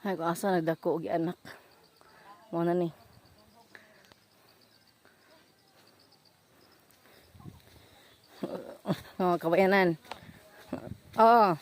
Ay, kung asa nagdako og anak. Mao na ni. Oh, kabayanan. Oo.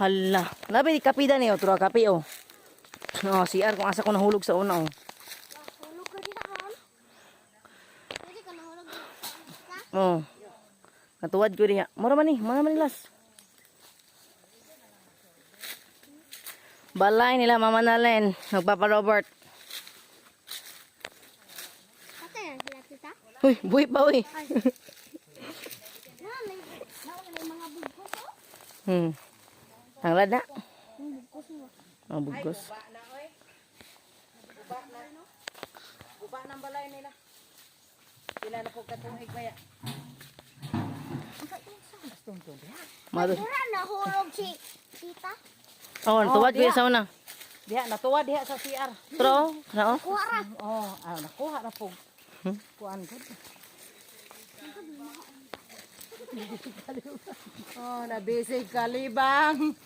Hala. Labi kape dani oh, tura kape oh. Oh, CR kung asa ko nahulog sa una oh. Hulog ka dito ron. Pwede ka nahulog dito. Ha? Oh. Natuwad ko diha. Mura man ni, mura man ni las. Balay nila Mama Nalen, nagpapa Robert. Patay na sila, tita. Uy, buhi pa uy. Ay. Na, may, na, may mga bugkos, oh. Tanglad na. Yung bugkos mo. Mga bugkos. Guba ng balay nila. Pila na po katuig maya. Mado. Wala nahulog si tita. Oh, natuwad ko sa una. Diha natuwa diha sa CR. Tro, na oh. Kuha ra. Oh, ah, nakuha na po. Kuan gud. Oh, nabisig kalibang.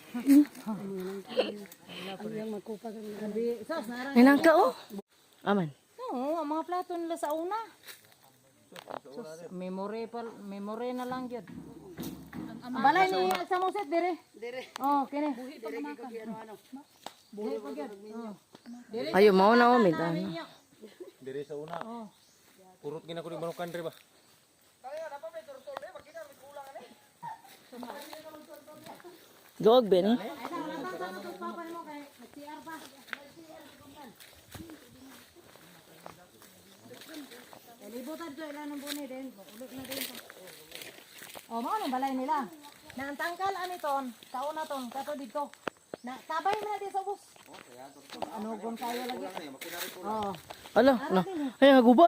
Nabi, sos narang. Ninangka oh. Aman. Oo, ang mga plato nila sa una. Sus, memory pa, memory na lang gyud. Ang balay ni sa Moset dire. Dire. Oh, kini. Buhi pa gyud. Buhi pa gyud. Oh. Dire. Ayo mao na oh, mid. Ano. Dire sa una. Kurot gina ko ni manukan dire ba. Duog be ni. Libutan ko ilan ng buni din. Ulit na din to. Oh, mao nang balay nila. Na ang tangkal ani ton, taon na ton, kato dito. Na tabay man na di sa ubos. Ano gon kayo lagi. Oh. Ala, na. Ay, naguba.